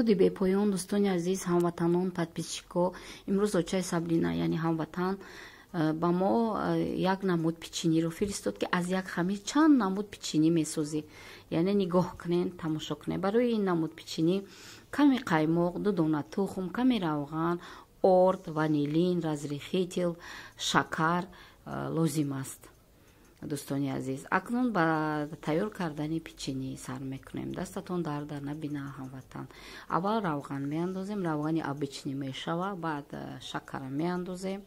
Дуруди бепоён, дӯстони азиз, ҳамватанон, подписчико. Имрӯз очаи Сабрина, яъне ҳамватан, ба мо як намуд печениро фиристод, ки аз як хамир чанд намуд печени месозӣ. Яъне нигоҳ кунен, тамошо кунен. Барои ин намуд печени каме қаймоқ, 2 дона тухм, каме равған, орд, ванилин, разрыхлитель, шакар лозим аст. Дӯстони азиз, акнун ба тайёр кардани печени сар мекунем. Дастатон дарда набина, ҳамватан. Аввал равған меандозем, равғани обычный мешава, баъд шакара меандозем.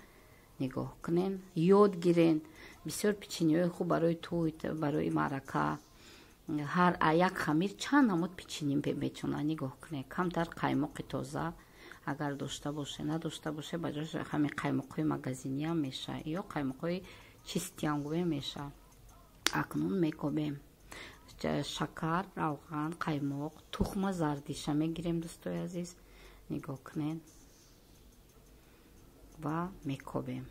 Нигоҳ кунен, ёд гирен. Бисёр печениҳои хуб барои тӯй, барои маърака. Ҳар як хамир чанд намуд печени мечона. Нигоҳ кунен, камтар қаймоқи тоза агар дошта боше, надошта боше, ба ҷош ҳамин қаймоқҳои магазиниам меша ё қаймоқҳои чистиам гӯем меша. Акнун мекобем. Шакар, равған, қаймоқ, тухма зардиша мегирем, дӯстои азиз. Нигоҳ кунен ва мекобем.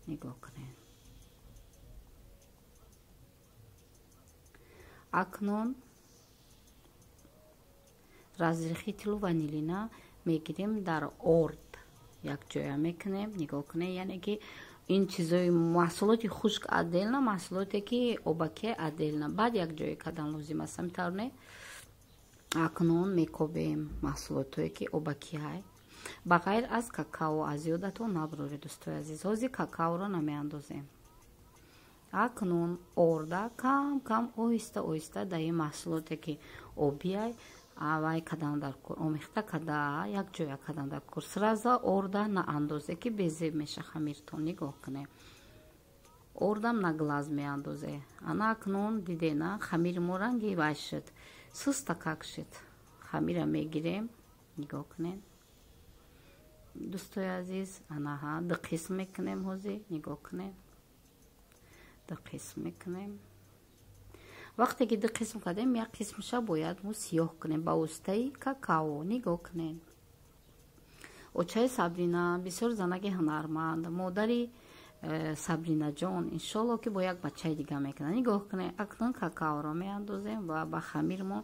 Нигоҳ кунен. Акнун разрыхлителу ванилина мегирем, дар орд якҷоя мекунем. Нигоҳ кунед, яъне ки ин чизои маҳсулоти хушк отдельно, маҳсулоте ки обаке отдельно, баъд якҷоя кардан лозим аст. Ҳамин не? Акнун мекобем маҳсулотое ки обакиҳай. Ба ғайр аз какао, аз ёдатон набуроред, дӯстои азиз. Ҳозир какаоро намеандозем. Акнун орда кам кам, оҳиста оҳиста дар ин маҳсулоте ки обиай авай кадан дар кор, омехта када, якҷоя кадан дар кор. Сразу орда наандозе, ки безеб меша хамиртон. Нигоҳ кунед, ордам на глаз меандозе. Ана акнун дидена, хамири мо ранги вай шуд, сустакак шуд. Хамира мегирем, нигоҳ кунед, дӯстои азиз. Анаҳа, ду қисм мекунем ҳозир. Нигоҳ кунед, ду қисм мекунем. Вақте ки ду қисм кардем, як қисмша бояд мо сиёҳ кунем ба воситаи какао. Нигоҳ кунед, очаи Сабрина бисёр занаки ҳунарманд, модари Сабринаҷон, иншолло ки бо як бачаи дига мекунад. Нигоҳ кунед, акнун какаоро меандозем ва ба хамир мо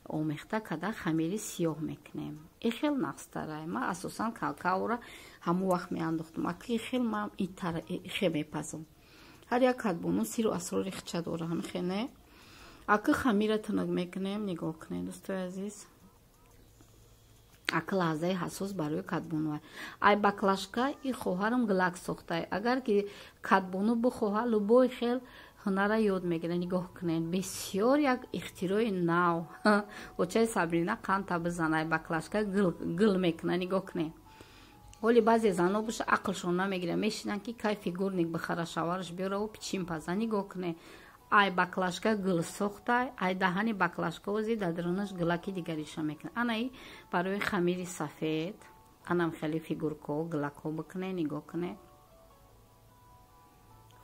омехта карда хамири сиёҳ мекунем. И хел нақстарай. Ман асосан какаоро ҳамон вақт меандохтам, аки хел ман ихе мепазам. Ҳар як кадбону сиру асрори хича дора, ҳамихе не? Аки хамира тунук мекунем. Нигоҳ кунед, дӯстои азиз, аки лаҳзаи ҳассос барои кадбону. Ай баклажка и хоҳарам гилак сохтай. Агар ки кадбону бихоҳа, любой хел ҳунара ёд мегирад. Нигоҳ кунед, бисёр як ихтирои нав. Очаи Сабрина қанта бизана, ай баклажка гил мекунад. Нигоҳ кунед, ҳоли баъзе зано боша, ақлшон намегирад, мешинанд ки кай фигурник бихара, шавараш биёраву пичин паза. Нигоҳ кунед, ай баклажка гул сохтай, ай даҳани баклажка ози дар дарунаш гилаки дигариша мекунад. Анаи барои хамири сафед анам хеле фигурко гилакҳо бикунед. Нигоҳ кунед,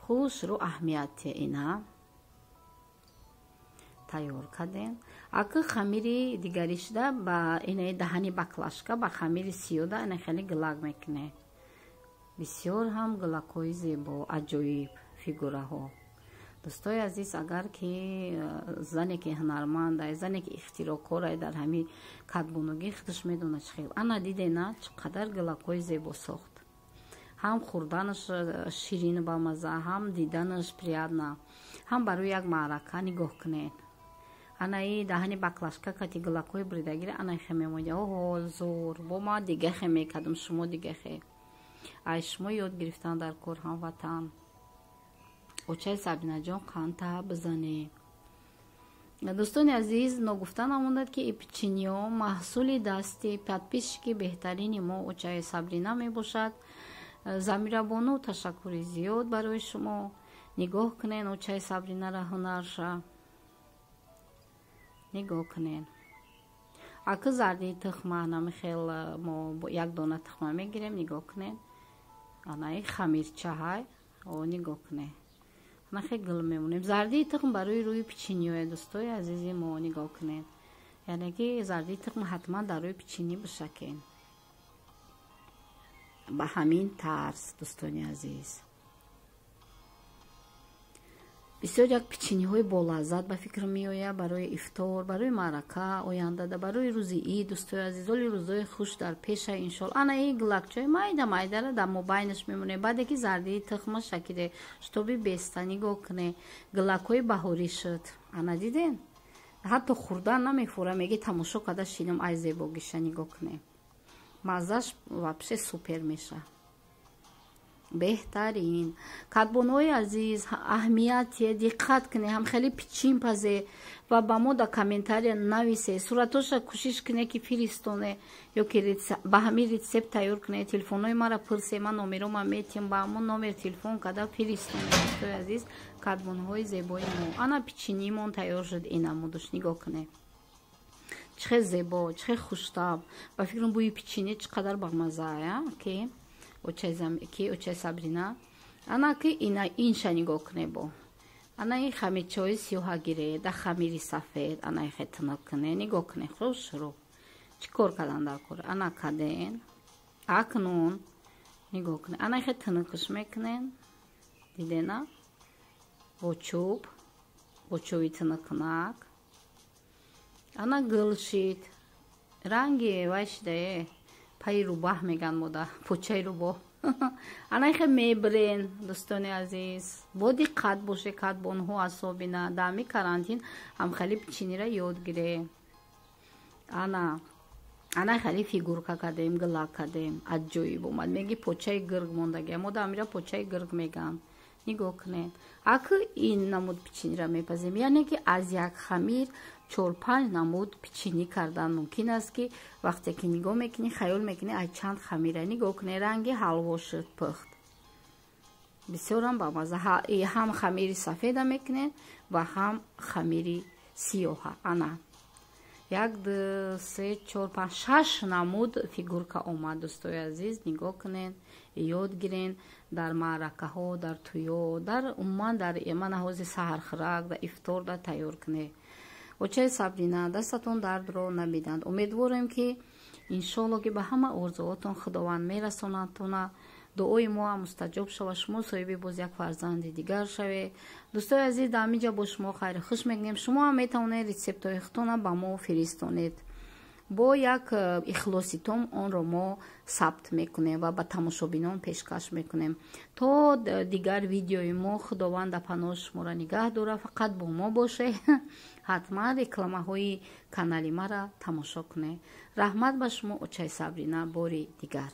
хушрӯ аҳамияти ина тайёр кардем. Аки хамири дигаришда ба инаи даҳани баклажка ба хамири сиёда ана хеле гилак мекунед. Бисёр ҳам гилакҳои зебо, аҷоиб фигураҳо. Дӯстои азиз, агар ки зане ки ҳунармандай, зане ки ихтироъкорай дар ҳамин кадбонугӣ, худаш медонад чӣ хел. Ана дидена, чӣ қадар гилакҳои зебо сохт. Ҳам хӯрданаш ширин ба мазза, ҳам диданаш приятно, ҳам барои як маърака. Нигоҳ кунед, анаи даҳани баклажка кати гилакҳои буридагира ана хе мемонед. Оҳо, зур, бо ма дига хе мекардам, шумо дига хе. Ай шумо ёд гирифтан дар кор, ҳамватан. Очаи Сабинаҷон қанта бизанед. Дӯстони азиз, ногуфта намонад, ки печениё маҳсули дасти подписчики беҳтарини мо очаи Сабрина мебошад. Замирабону, ташаккури зиёд барои шумо. Нигоҳ кунед очаи Сабринара, ҳунарша нигоҳ кунед. Аки зардии тухма намихел мо як дона тухма мегирем. Нигоҳ кунед, анаи хамирчаҳай. О, нигоҳ кунед, нахе гил мемонем. Зардии тухм барои рӯи печениёе, дӯстои азизи мо. Нигоҳ кунед, яъне ки зардии тухм ҳатман дар рӯи печени бишакен. Ба ҳамин тарз, дӯстони азиз. Бисёр як печеньеҳои болаззат ба фикр меояд барои ифтор, барои маърака ояндада, барои рӯзи ид. Дӯстои азиз, оли рӯзои хуш дар пеша, иншолло. Ана ин гилакчаи майда майдара дар мобайнаш мемонем, баъде ки зардии тухма шакиде, чтобы беста. Нигоҳ куне, гилакҳои баҳорӣ шуд. Ана диден, ҳатто хӯрдан намефура, меги тамошо карда шинам ай зебогиша. Нигоҳ куне, маззаш вообще супер меша, беҳтарин. Кадбонои азиз, аҳамияте диққат кунед, ҳам хеле пичин пазе ва ба мо дар комментария нависе, суратоша кӯшиш куне ки фиристоне ё ки ба ҳамин рецепт тайёр куне. Телефонҳои мара пурсе, ман номерома метиҳам, ба ҳамон номер телефон карда фиристоне. Дӯстои азиз, кадбонҳои зебои мо, ана печеньемон тайёр шуд. Инамудуш нигоҳ куне, чӣ хел зебо, чӣ хел хуштаб. Ба фикрам, бӯи печенье чӣ қадар бамаззая, ки очаи Сабрина. Ана ки ина инша нигоҳ куне, бо ана ин хамирчаҳои сиёҳа гире, да хамири сафед, ана ихе тунук куне. Нигоҳ куне, хушрӯ чӣ кор кардан дар кор. Ана каден, акнун нигоҳ куне, ана ихе тунукш мекунен, дидена, бо чӯб, бо чӯби тунуккунак. Ана гул шид, ранги вай шидае, пайи рӯбаҳ меган мода, почаи рӯбоҳ. Ана ихе мебирен. Дӯстони азиз, бо диққат боше, кадбонҳо, асобина дар ҳами карантин ҳам хеле печеньера ёд гире. Ана ана хеле фигурка кардем, гилак кардем, аҷоиб омад, меги почаи гирг мондагия, мода амира почаи гирг меган. Нигоҳ кунед, акы ин намуд печеньера мепазем, яъне ки аз як хамир чор-панҷ намуд печенье кардан мумкин аст, ки вақте ки нигоҳ мекунӣ, хаёл мекунӣ ай чанд хамира. Нигоҳ кунед, ранги ҳалво шуд, пухт, бисёрам бамаза. Ҳам хамири сафеда мекунед ва ҳам хамири сиёҳа. Ана як, ду, се, чор, панҷ, шаш намуд фигурка омад. Дӯстои азиз, нигоҳ кунед, ёд гирен, дар маъракаҳо, дар тӯё, дар умуман дар мана ҳози саҳархӯрак, дар ифтор да тайёр кунед. Очаи Сабрина дастатон дардро набиданд. Умедворем, ки иншоалло, ки ба ҳама орзуотон Худованд мерасонадтона, дуои мо ҳам мустаҷоб шавад, шумо соҳиби боз як фарзанди дигар шавед. Дӯстои азиз, дар ҳамин ҷа бо шумо хайри хуш мекунем. Шумо ҳам метавонед рецептҳои худтона ба мо фиристонед, бо як ихлоси том онро мо сабт мекунем ва ба тамошобинон пешкаш мекунем. То дигар видеои мо, Худованд дар паноҳи шуморо нигаҳ дорад, фақат бо мо боше, ҳатман рекламаҳои канали мара тамошо кунед. Раҳмат ба шумо, очаи Сабрина, бори дигар.